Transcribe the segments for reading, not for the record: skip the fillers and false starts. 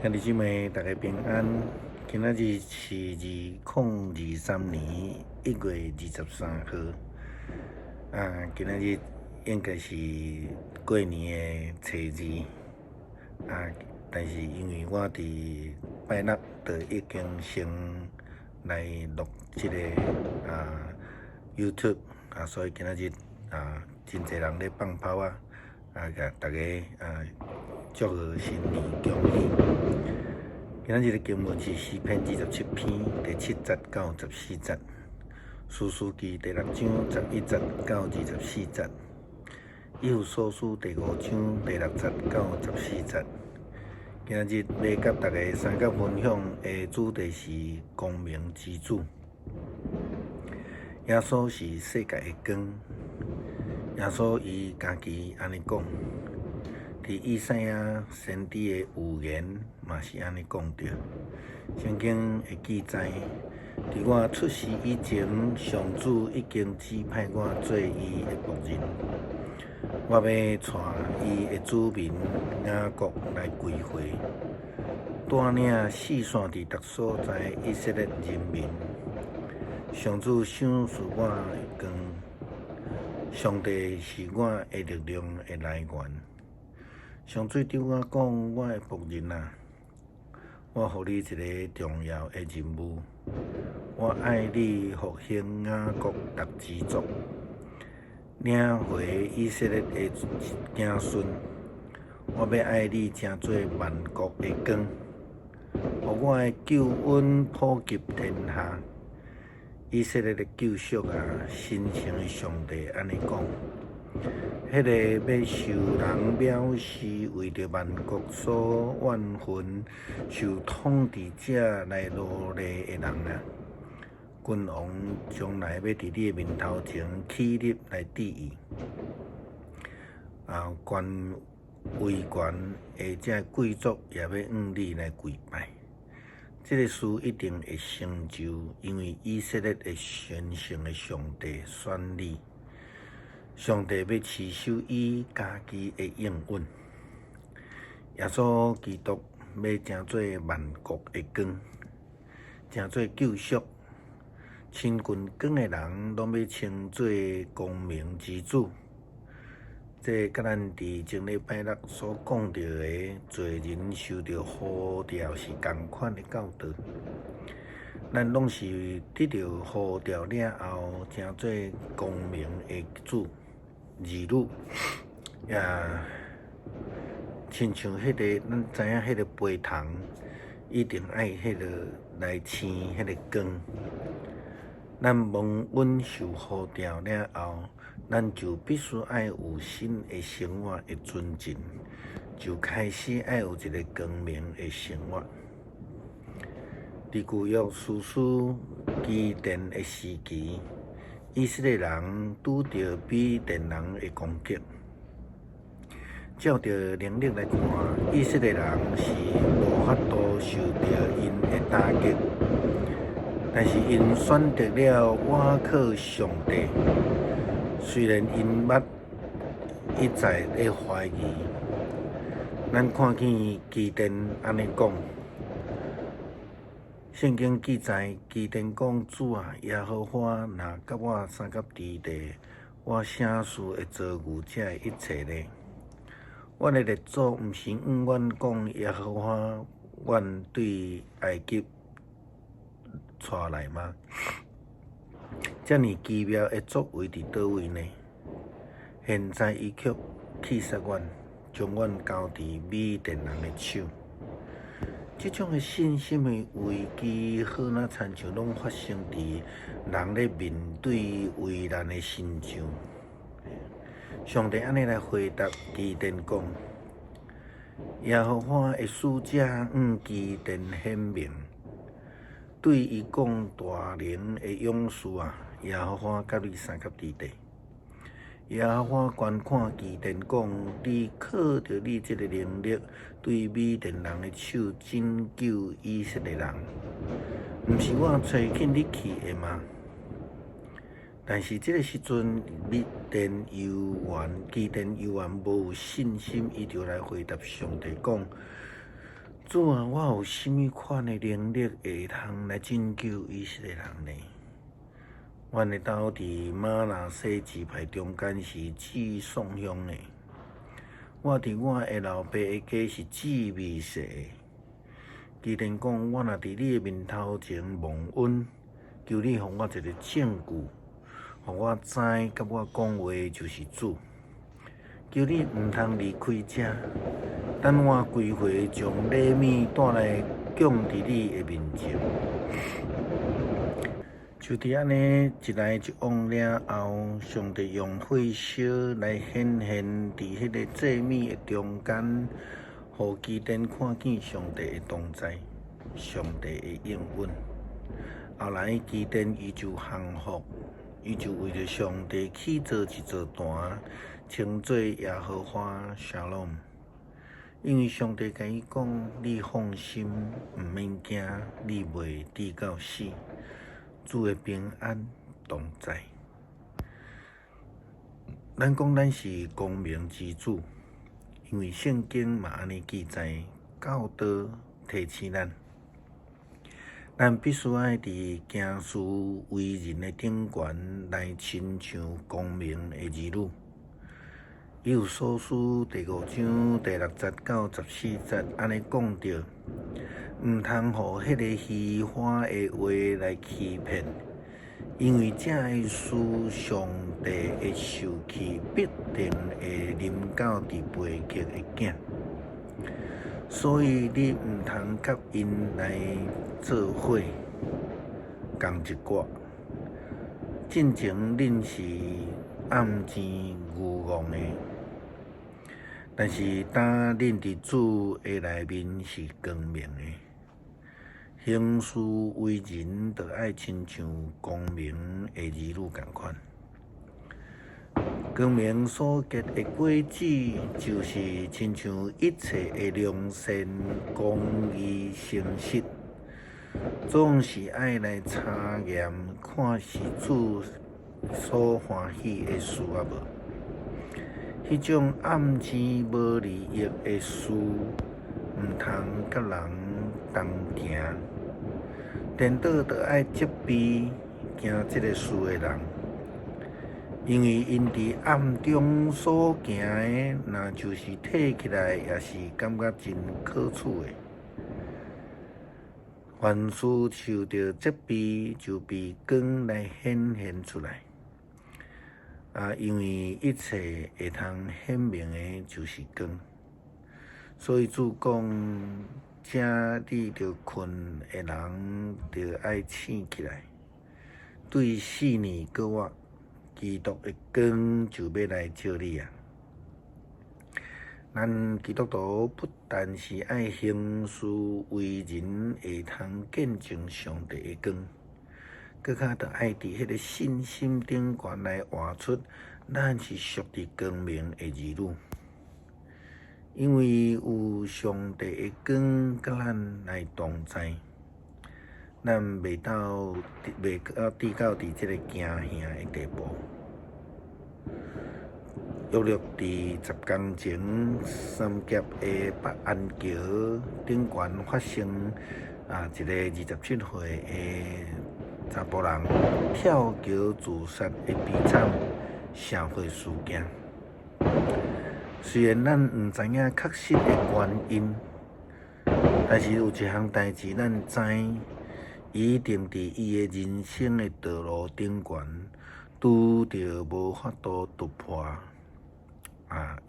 兄弟姊妹，大家平安。今仔日是2023年1月23號。啊，今仔日應該是過年的初二。啊，但是因為我佇拜六就已經先來錄這个YouTube 啊，所以今仔日啊，真濟人咧放炮啊，啊，共大家啊祝賀新年恭喜。今仔日的經文是詩篇27篇第7節到14節，士師記第6章11節到24節，以弗所書第5章第6節到14節。今仔日欲佮大家相佮分享的主題是光明之主。耶穌是世界的光，耶穌伊家己按呢講，佇以賽亞先知的預言嘛是按呢講著。聖經會記載，佇我出世以前，上主已經指派我做伊的僕人，我欲帶伊的子民雅各來歸回，帶領四散佇逐所在以色列人民。上主賞賜我的光，上帝是我的力量的來源。上主對我講：我的僕人啊，我予你一个重要的任務，我愛你復興雅各逐支族，領回以色列的子孫。我欲愛你成做萬國的光，予我的救恩普及天下。以色列的救贖啊，神聖的上帝按呢講：彼个欲受人藐視、為著萬國所怨恨、受統治者來奴隸的人啊，君王將來欲佇你的面頭前起立來致意，啊，權威權的這貴族也欲向你來跪拜。這个事一定會成就，因為以色列的全能的上帝選你，上帝欲持守伊家己的應允。耶穌基督欲成做萬國的光，成做救贖，親近光的人，攏欲稱做光明之子。這佮咱佇前禮拜六所講著的罪人受著呼召是仝款的教導。咱攏是得著呼召了後，成做光明的子兒女，也親像彼个，咱知影彼个陪童一定愛彼个來生彼个光。咱蒙恩受呼召了後，咱就必須愛有新的生活的準則，就開始愛有一个光明的生活。佇舊約士師基甸的時期，以色列人拄著米甸人的攻擊。照著能力來看，以色列人是無法度受著𪜶的打擊，但是𪜶選擇了倚靠上帝。雖然𪜶捌一再咧懷疑，咱看見基甸按呢講，聖經記載基甸講：主啊，耶和華若佮我相佮佇地，我啥事會遭遇這一切呢？阮的列祖毋是向阮講耶和華，阮對埃及帶來嗎？遮爾奇妙的作為佇佗位呢？現在伊卻棄殺阮，將阮交佇米甸人的手。這種的信心的危機，好若親像攏發生佇人咧面對危難的身上。上帝按呢來回答基甸講：耶和華的使者向基甸顯明，對伊講：大能的勇士啊，耶和華佮你相佮佇地。耶和華觀看基甸講：你靠著你這个能力，對米甸人的手拯救以色列人，毋是我差遣你去的嗎？但是這个時陣，米甸猶原基甸猶原無有信心，伊就來回答上帝講：主啊，我有啥物款的能力會通來拯救以色列人呢？阮的兜佇瑪拿西支派中間是至細項的，我佇我的老爸的家是至微細的。基甸講，我若佇你的面頭前蒙恩，求你予我一个證據，予我知佮我講話就是主。求你毋通離開遮，等我歸回將禮物帶來供佇你的面前。就佇按呢一來一往了後，上帝用火燒來顯現佇彼个祭物的中間，予基甸看見上帝的同在，上帝的應允。後來基甸伊就降服，伊就為著上帝起造一座壇，稱做耶和華沙龍。因為上帝共伊講：你放心，毋免驚，你袂致到死。主的平安同在。咱講咱是光明之子，因為聖經嘛按呢記載，教導提醒咱，咱必須愛佇行事為人的頂懸來親像光明的兒女。以弗所書第五章第六節到十四節按呢講著，毋通予彼个虛華的話來欺騙，因為這个事上帝的受氣必定會臨到佇背逆的囝，所以你毋通佮𪜶來做伙仝一國。進前恁是暗糋愚戇的，但是今恁佇主的內面是光明的。行事為人，著愛親像光明的兒女仝款。光明所結的果子，就是親像一切的良善、公義、誠實，總是愛來查驗，看是主所歡喜的事抑無。彼種暗糋無利益的事，毋通佮人同行。顛倒著愛責備行這个事的人，因為𪜶佇暗中所行的，若就是提起來，也是感覺真可恥的。凡事受著責備，就被光來顯現出來。啊，因為一切會通顯明的，就是光。所以主講，遮你著睏的人，著愛醒起來。對四年閣活，基督的光就欲來照你啊！咱基督徒不但是愛行事為人會通見證上帝的光，閣較著愛佇彼个信心頂懸來活出咱是屬佇光明的兒女。因為有上帝的光佮咱來同在，咱袂到至到佇這个驚嚇的地步。約略佇10工前，三峽的北安橋頂懸發生一个27歲的查埔人跳橋自殺的悲慘社會事件。雖然咱毋知影確實的原因，但是有一項代誌咱知，伊一定佇伊的人生的道路頂懸拄著無法度突破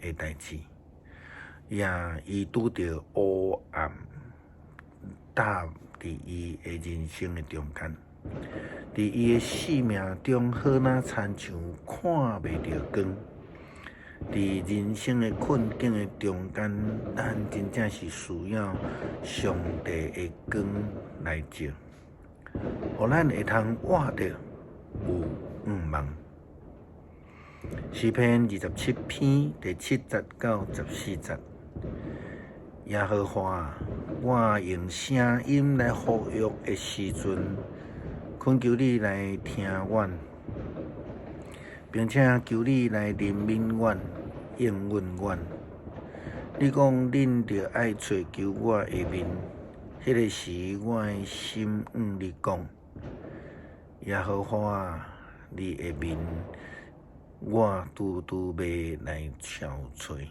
的代誌，也伊拄著烏暗搭佇伊的人生的中間，佇伊的生命中好若親像看袂著光。佇人生的困境的中間，咱真正是需要上帝的光來照，予咱會通活著有向望。詩篇27篇第七節到十四節，耶和華，我用聲音來呼籲的時陣，懇求你來聽阮，並且求你來憐憫阮、應允阮。你講恁著愛揣求我的面，彼个時我的心向你講：耶和華啊，你的面我拄拄欲來撨揣。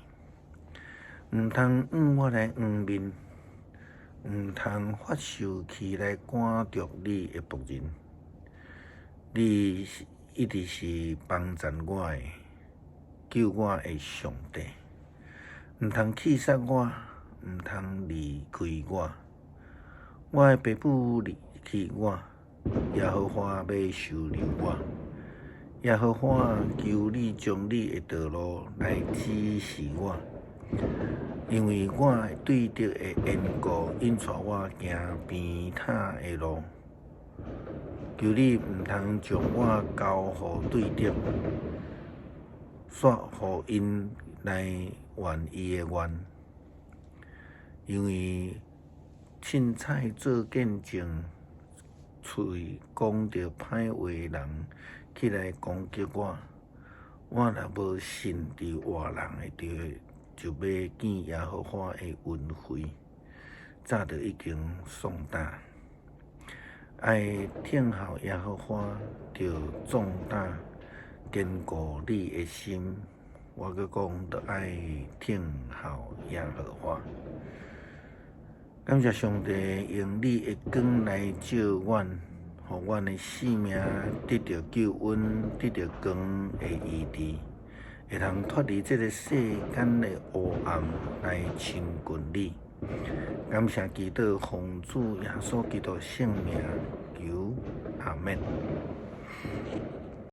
毋通向我來掩面，毋通發受氣來趕逐你的僕人。你一直是幫贊我的，救我的上帝。毋通棄殺我，毋通離開我。我的爸母離棄我，耶和華欲收留我。耶和華，求你將你的道路來指示我，因為我對敵的緣故，𪜶帶我行平坦的路。求你毋通將我交予對敵，煞予𪜶來圓伊的願，因為凊彩做見證，喙講著歹話的人起來攻擊我，我若無信佇活人的，就欲見耶和華的恩惠，早就已經喪膽。愛聽候耶和華，著壯膽，堅固你的心。我閣講，著愛聽候耶和華。感謝上帝用你的光來照阮，予阮的性命得著救恩，得著光的醫治，會通脫離這个世間的黑暗來親近你。感謝基督，奉主耶穌基督聖名求，阿們。